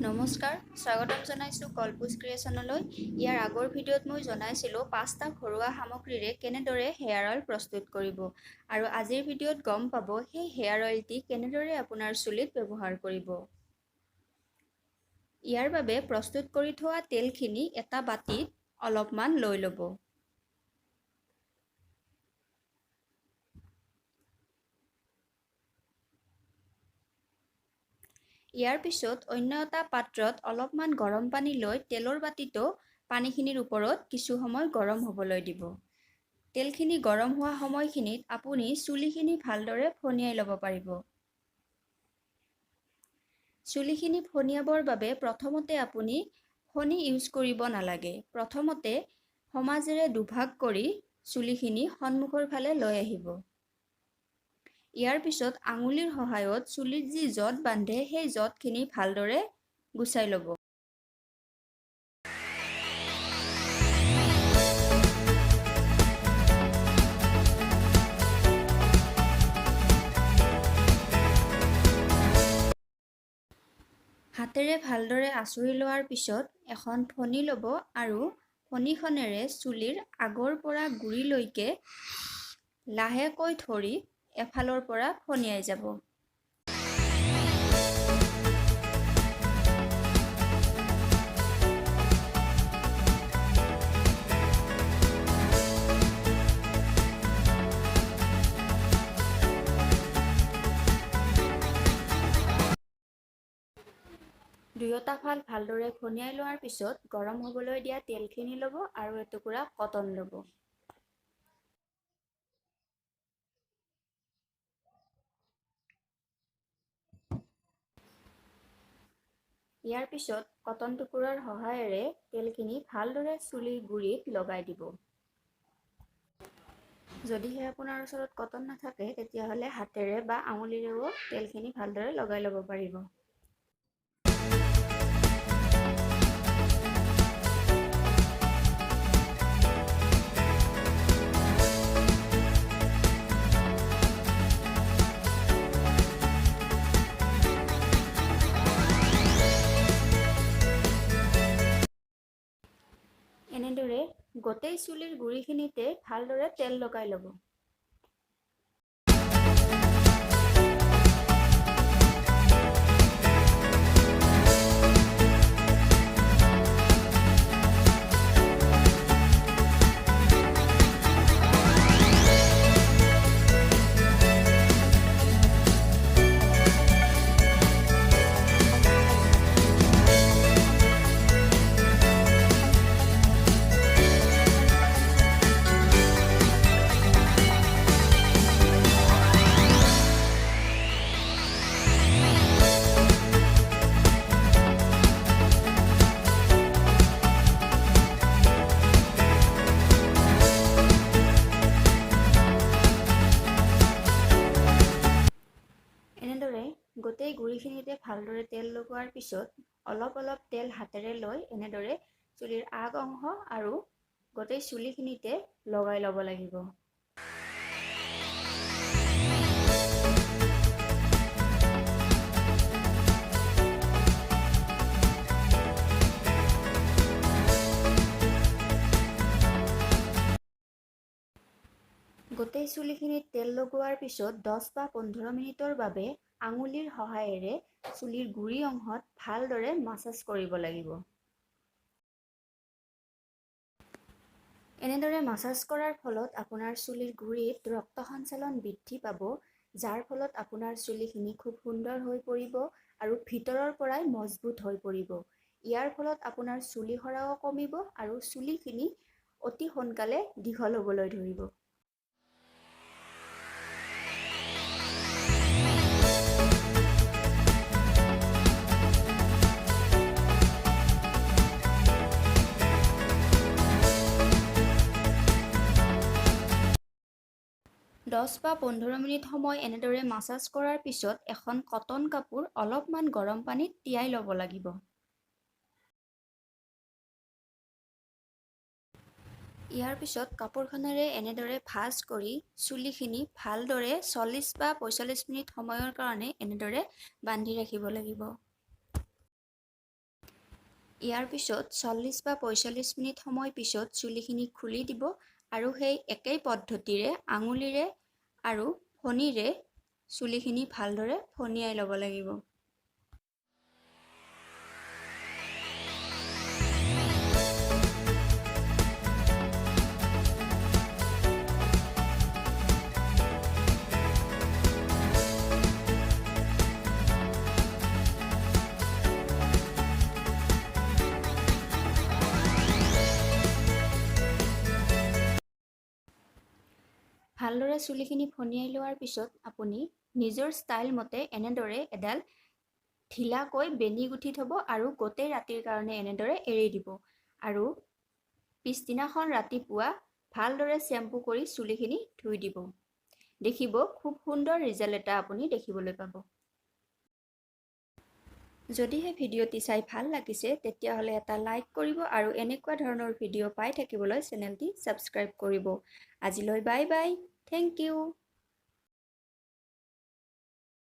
নমস্কাৰ, স্বাগতম জনাইছোঁ কল্পুজ ক্ৰিয়েশ্যনলৈ। ইয়াৰ আগৰ ভিডিঅ'ত মই জনাইছিলোঁ 5টা ঘৰুৱা সামগ্ৰীৰে কেনেদৰে হেয়াৰ অইল প্ৰস্তুত কৰিব আৰু আজিৰ ভিডিঅ'ত গম পাব সেই হেয়াৰ অইলটি কেনেদৰে আপোনাৰ চুলিত ব্যৱহাৰ কৰিব। ইয়াৰ বাবে প্ৰস্তুত কৰি থোৱা তেলখিনি এটা বাতিত অলপমান লৈ ল'ব। ইয়াৰ পিছত অন্য এটা পাত্ৰত অলপমান গৰম পানী লৈ তেলৰ বাতিটো পানীখিনিৰ ওপৰত কিছু সময় গৰম হ'বলৈ দিব। তেলখিনি গৰম হোৱা সময়খিনিত আপুনি চুলিখিনি ভালদৰে ফণিয়াই ল'ব পাৰিব। চুলিখিনি ফণিয়াবৰ বাবে প্ৰথমতে আপুনি ফণি ইউজ কৰিব নালাগে। প্ৰথমতে সমাজেৰে দুভাগ কৰি চুলিখিনি সন্মুখৰ ফালে লৈ আহিব। ইয়াৰ পিছত আঙুলিৰ সহায়ত চুলিত যি জঁট বান্ধে সেই জঁটখিনি ভালদৰে গুচাই ল'ব। হাতেৰে ভালদৰে আঁচুৰি লোৱাৰ পিছত এখন ফণি ল'ব আৰু ফণিখনেৰে চুলিৰ আগৰ পৰা গুৰিলৈকে লাহেকৈ ধৰি এফালৰ পৰা ফণিয়াই যাব। দুয়োটা ফাল ভালদৰে ফণিয়াই লোৱাৰ পিছত গৰম হ'বলৈ দিয়া তেলখিনি ল'ব আৰু এটুকুৰা কটন ল'ব। ইয়াৰ পিছত কটন টুকুৰাৰ সহায়েৰে তেলখিনি ভালদৰে চুলিৰ গুৰিত লগাই দিব। যদিহে আপোনাৰ ওচৰত কটন নাথাকে তেতিয়াহ'লে হাতেৰে বা আঙুলিৰেও তেলখিনি ভালদৰে লগাই ল'ব পাৰিব। এনেদৰে গোটেই চুলিৰ গুৰিখিনিতে ভালদৰে তেল লগাই ল'ব। এনেদৰে গোটেই গুৰিখিনিতে ভালদৰে তেল লগোৱাৰ পিছত অলপ অলপ তেল হাতেৰে লৈ এনেদৰে চুলিৰ আগ অংশ আৰু গোটেই চুলিখিনিতে লগাই ল'ব লাগিব। গোটেই চুলিখিনিত তেল লগোৱাৰ পিছত 10 বা 15 মিনিটৰ বাবে আঙুলিৰ সহায়েৰে চুলিৰ গুৰি অংশত ভালদৰে মাছাজ কৰিব লাগিব। এনেদৰে মাছাজ কৰাৰ ফলত আপোনাৰ চুলিৰ গুৰিত ৰক্ত সঞ্চালন বৃদ্ধি পাব, যাৰ ফলত আপোনাৰ চুলিখিনি খুব সুন্দৰ হৈ পৰিব আৰু ভিতৰৰ পৰাই মজবুত হৈ পৰিব। ইয়াৰ ফলত আপোনাৰ চুলি সৰাও কমিব আৰু চুলিখিনি অতি সোনকালে দীঘল হ'বলৈ ধৰিব। 10 বা 15 মিনিট সময় এনেদৰে মাছাজ কৰাৰ পিছত এখন কটন কাপোৰ অলপমান গৰম পানীত তিয়াই ল'ব লাগিব। ইয়াৰ পিছত কাপোৰখনেৰে এনেদৰে ভাঁজ কৰি চুলিখিনি ভালদৰে 40 বা 45 মিনিট সময়ৰ কাৰণে এনেদৰে বান্ধি ৰাখিব লাগিব। ইয়াৰ পিছত 40 বা 45 মিনিট সময় পিছত চুলিখিনি খুলি দিব আৰু সেই একেই পদ্ধতিৰে আঙুলিৰে আৰু ফণীৰে চুলিখিনি ভালদৰে ফণিয়াই ল'ব লাগিব। ভালদৰে চুলিখিনি ফণিয়াই লোৱাৰ পিছত আপুনি নিজৰ ষ্টাইল মতে এনেদৰে এডাল ঢিলাকৈ বেনি গুঠি থ'ব আৰু গোটেই ৰাতিৰ কাৰণে এনেদৰে এৰি দিব আৰু পিছদিনাখন ৰাতিপুৱা ভালদৰে শ্বেম্পু কৰি চুলিখিনি ধুই দিব। দেখিব খুব সুন্দৰ ৰিজাল্ট এটা আপুনি দেখিবলৈ পাব। যদিহে ভিডিঅ'টি চাই ভাল লাগিছে তেতিয়াহ'লে এটা লাইক কৰিব আৰু এনেকুৱা ধৰণৰ ভিডিঅ' পাই থাকিবলৈ চেনেলটি ছাবস্ক্ৰাইব কৰিব। আজিলৈ বাই বাই, thank U.